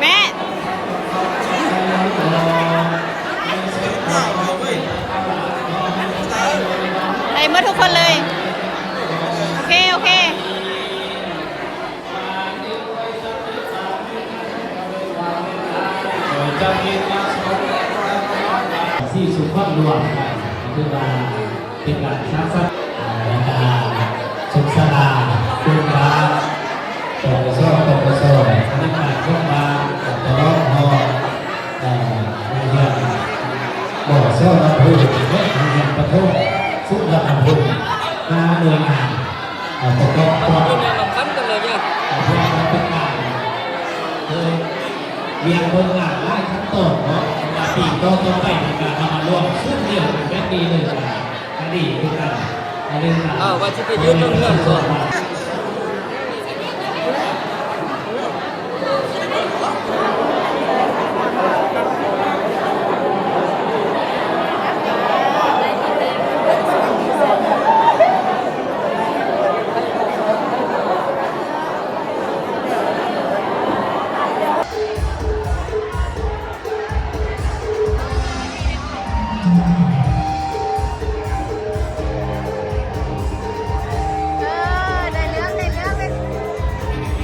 ແມ່ ໄດ້ໝົດທຸກຄົນເລີຍ. ໂອເຄ ໂອເຄ. ທີ່ສຸພາບລວມກັນ ຄືວ່າເປັນການສ້າງສັນ ແລະກະສຸກສະຫຼານ ບຸນບານ ປກສ ປກສ ພະນັກງານໂຮງບານ ຕະຫຼອດຮອດ ເອີ ໂຮງຮຽນ ມສ ລຳພູນ ແລະ ໂຮງຮຽນປະຖົມສຸລຳພູນ ຫ້າໜ່ວຍງານ ເອີ ປະກອບ ເພິ່ນນຳກັນເລີຍເດີ ເພື່ອເປັນການ ເອີ ວຽງເບິ່ງງານຫຼາຍຂັ້ນຕອນເນາະ ວ່າປີຕໍ່ໆໄປໃນການເຮົາມາລວມຊຸດດຽວກັນແບບນີ້ເລີຍ ກະດີຄືກັນ ເອີ ວ່າຊິໄປຢືນເບິ່ງເຮືອນກ່ອນ. ເອີ ໄດ້ເລື່ອງ ໄດ້ເລື່ອງ.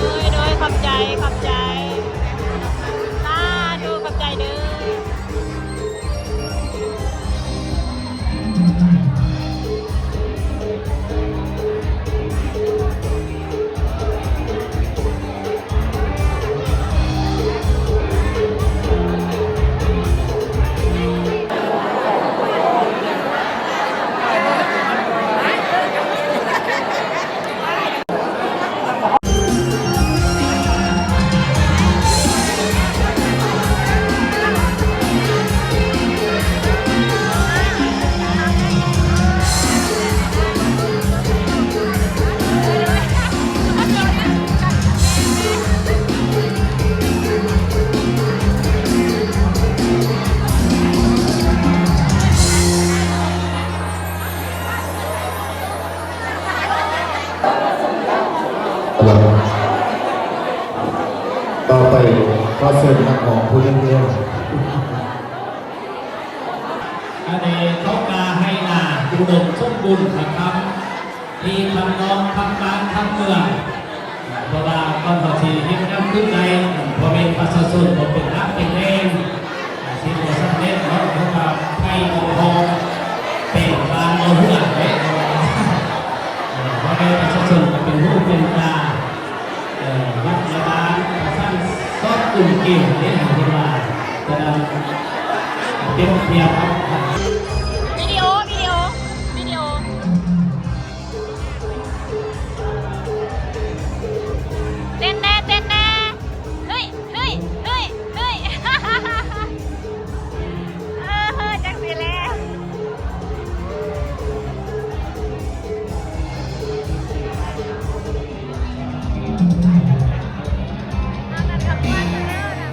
ໂດຍ ໂດຍ ຂອບໃຈ ຂອບໃຈ ສາທຸ ຂອບໃຈເດີ. ຕໍ່ໄປ ຂໍເຊີນນັກຮ້ອງຜູ້ໜຶ່ງເດີ. ອັນນີ້ເຂົາກະໄຮ່ນາອຸດົມສົມບູນ ພະຄຳ ມີທັງນອກທັງບ້ານທັງເມືອງ ເພາະວ່າກ່ອນເຮົາຊິເຮັດງານຄືນໃດ ພໍ່ແມ່ປະຊາຊົນບໍ່ເປັນຫຼັກເປັນແຫຼ່ງ ອາ ຊິບໍ່ສຳເລັດເນາະ ເພາະວ່າໄຟບໍ່ພໍ ເປັນບ້ານບໍ່ເຮືອນເດ້ ເພາະວ່າ ເອີ ພໍ່ແມ່ປະຊາຊົນກໍເປັນຫູເປັນຕາ ເອີ ລັດຖະບານປະສານສອດກຸມເກມເດ້ ເຫັນວ່າ ສະນັ້ນ ເປັນເປັນພຽບ ວິດີໂອ ວິດີໂອ ວິດີໂອ ເຕັ້ນແດ່ ເຕັ້ນແດ່ ເຮີ້ຍ ເຮີ້ຍ ເຮີ້ຍ ເຮີ້ຍ ເອີ ເອີ ຈັ່ງຊີ້ແຫຼະ. ພາກັນກັບບ້ານຊາແນລນະ.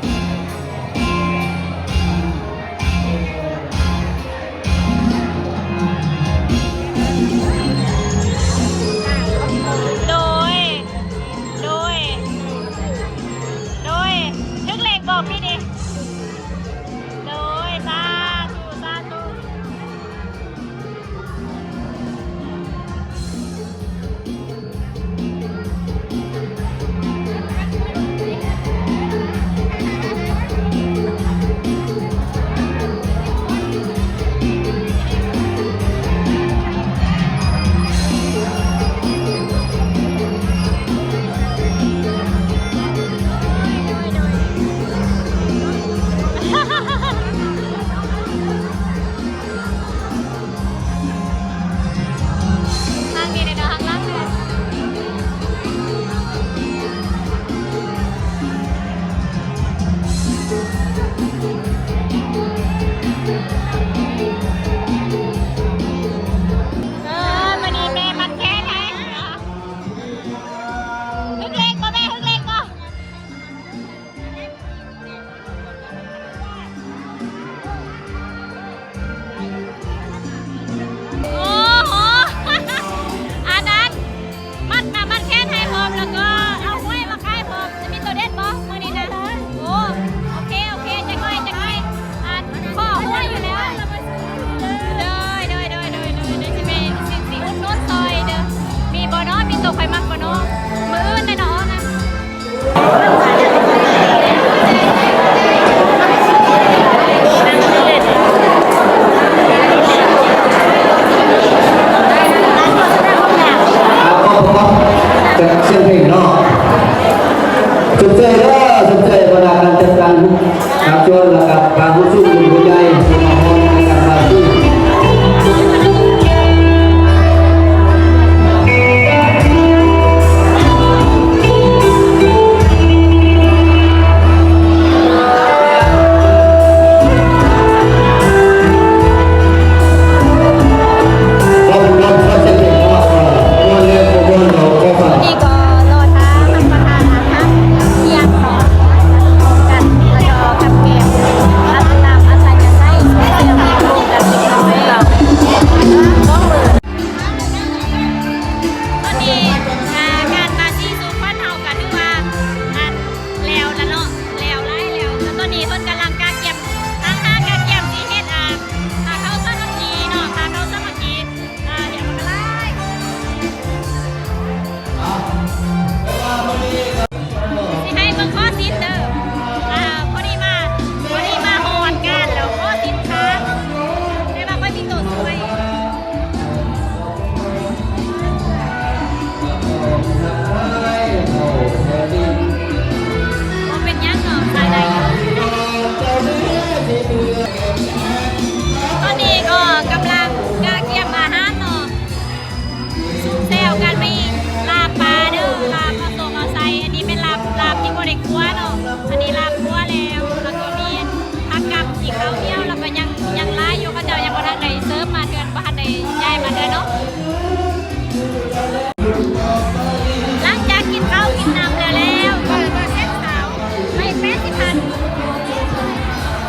ເດີ ສົນໃຈບັນດາການຈັດການ ການຈອງ ແລະກະການຮູ້ສຶກເປັນຜູ້ໃຫຍ່ທີ່ມາພ້ອມໃນການປາຕີ້. ນີ້ກໍລໍຖ້າຮັບປະທານອາຫານທ່ຽງເນາະ ກັນ ແລ້ວກໍກັບແກ້ມ ຕາມອັດທະຍາໄສ ແລ້ວກໍມີໂຄງການກິນເຂົ້າແລງ. ຕອນນີ້ ອ່າ ການປາຕີ້ສູ່ຂວັນເຮົາກໍຖືວ່າ ອັນ ແລ້ວລະເນາະ ແລ້ວຫຼາຍແລ້ວ. ແລ້ວຕອນນີ້ເພິ່ນກຳລັງກະກຽມ ທາງຮ້ານກະກຽມຊິເຮັດ ອ່າ ພາເຂົ້າສາມັກຄີເນາະ ພາເຂົ້າສາມັກຄີ ອ່າ ຮຽນມາກະຫຼາຍ ຊິໃຫ້ເບິ່ງຂໍ້ສິດເດີ ອ່າ ພໍດີມາ ພໍດີມາຮອດງານແລ້ວ ຂໍ້ສິດຄ້າງ ແຕ່ວ່າຂ້ອຍມີໂຕຊ່ວຍ. ບໍ່ເປັນຫຍັງເນາະ ໃຊ້ໄດ້ຢູ່. ຕອນນີ້ກໍກຳລັງກະກຽມອາຫານເນາະ ຊຸມແຊວກັນ ມີລາບປາເດີ ລາບເອົາສົມເອົາໄຊ ອັນນີ້ແມ່ນລາບ ລາບທີ່ບໍ່ໄດ້ຂົ້ວເນາະ ອັນນີ້ລາບຂົ້ວແລ້ວ ແລ້ວກໍມີ ຜັກກັບ ທີ່ເຂົ້າໜຽວ ແລ້ວກໍຍັງ ຍັງຫຼາຍຢູ່ ເຂົາເຈົ້າຍັງບໍ່ທັນໄດ້ເສີບມາເທື່ອ ບໍ່ທັນໄດ້ຍ້າຍມາເທື່ອເນາະ. ຫຼັງຈາກກິນເຂົ້າກິນນ້ຳແລ້ວ ແລ້ວກໍເຊັນຊາວ ໃຫ້ແປດສິບພັນ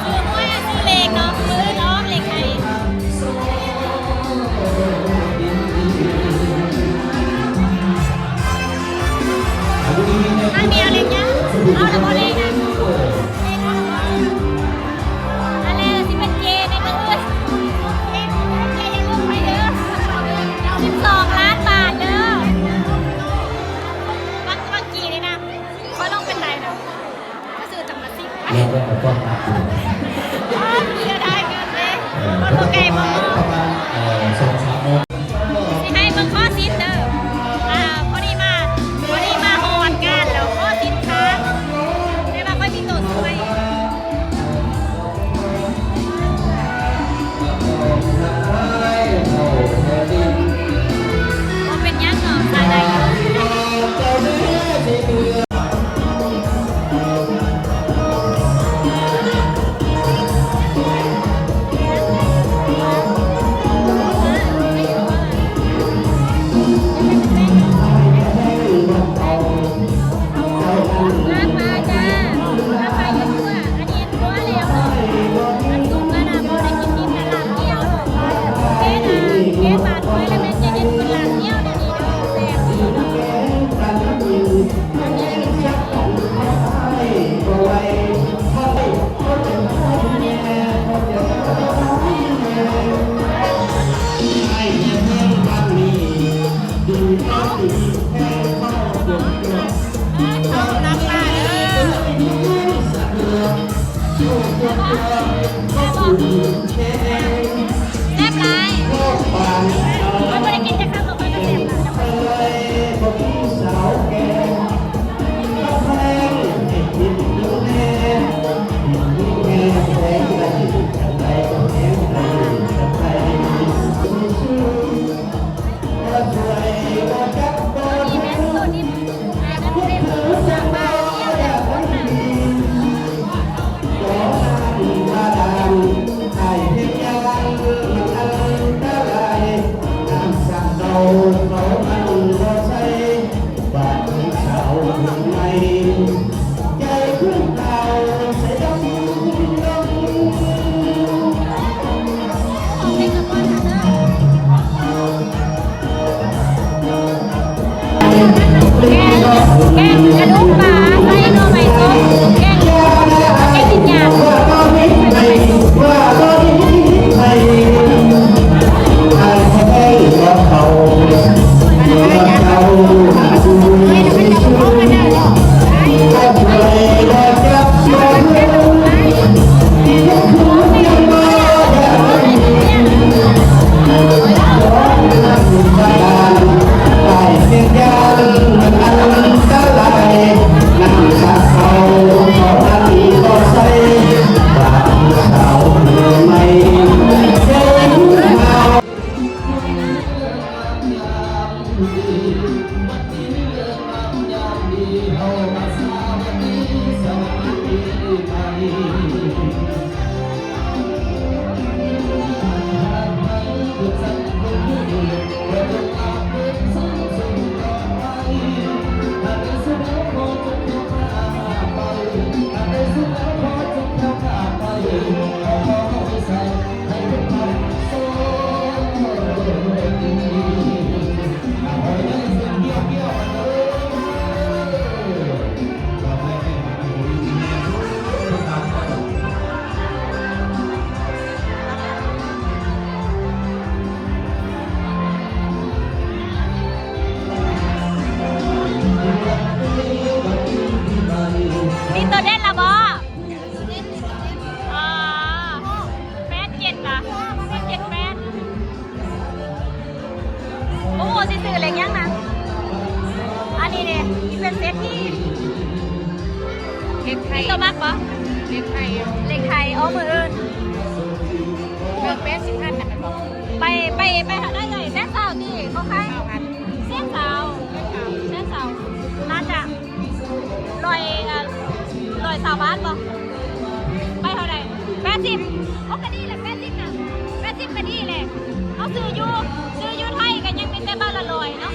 ຊື້ຫວຍ ຊື້ເລກເນາະ ມື້ອື່ນອອກເລກໄທ. ທາງນີ້ເອົາເລກຫຍັງ? ເອົາລະບໍ່ເລກນະ? ເລກເອົາລະບໍ່? ອັນແລກຊິເປັນເຈໃນມື້ອື່ນ ເຈຢ່າລືມໄປເດີ ສິບສອງລ້ານບາດເດີ. ບາງ ບາງກີນີ້ນະ ຂ້ອຍລົງເປັນໄດນະ ຂ້ອຍຊື້ຈັກມາສິບ ແລ້ວກໍຕ້ອງຮັບຢູ່ ອ້າວ ເສຍດາຍເງິນເດ້ ເອີ ລົດບໍ່ໄກບໍ່ ປະມານ ເອີ ສອງສາມໂມງ ຊິໃຫ້ເບິ່ງຂໍ້ສິດເດີ ອ່າ ພໍດີມາ ພໍດີມາຮອດງານແລ້ວ ຂໍ້ສິດຄ້າງ ແຕ່ວ່າຂ້ອຍມີໂຕຊ່ວຍ ບໍ່ເປັນຫຍັງເນາະ ໃຊ້ໄດ້ຢູ່. ລາບປາຈ້າ ລາບປາຢູ່ຕົວ ອັນນີ້ຕົວແລ້ວເນາະ ອັນສຸກແລ້ວນະ ບໍ່ໄດ້ກິນດິບນະ ລາບໜຽວເນາະ ເກດ ເກດບາດຫວຍແລ້ວແມ່ນຈະເຮັດເປັນລາບໜຽວແນວນີ້ເດີ ແຊບດີເນາະ. ແຊບຫຼາຍ ຂ້ອຍບໍ່ໄດ້ກິນຈັກຄຳ ຂ້ອຍກໍແຊບຫຼາຍ. ອັນນີ້ແມ່ນໂຕນີ້ ອັນນັ້ນເປັນສັງບາດຽວແລ້ວຄົນນະ. ໂຕເດັ່ນລະບໍ? ອໍ ແປດເຈັດລະ ເຈັດແປດ ບໍ່ຮູ້ຊິຊື້ເລກຫຍັງນະ. ອັນນີ້ເດ ເປັນເສດຖີ ເລກໄທ ມີໂຕມັກບໍ່? ເລກໄທ ເລກໄທ ອໍ ມື້ອື່ນ ເກີນແປດສິບພັນນະແມ່ນບໍ່? ໄປ ໄປ ໄປເທົ່າໃດເອີຍ? ແສນຊາວຕິ? ເຂົາຂາຍ ຊາວພັນ ແສນຊາວ ແສນຊາວ ໜ້າຈະ ຮ້ອຍ ເອີ ຮ້ອຍຊາວບາດບໍ່? ໄປເທົ່າໃດ? ແປດສິບ ໂອ້ ກະດີແຫຼະ ແປດສິບນະ ແປດສິບກະດີແຫຼະ. ເຮົາຊື້ຢູ່ ຊື້ຢູ່ໄທກະຍັງມີແຕ່ບາດລະຮ້ອຍເນາະ.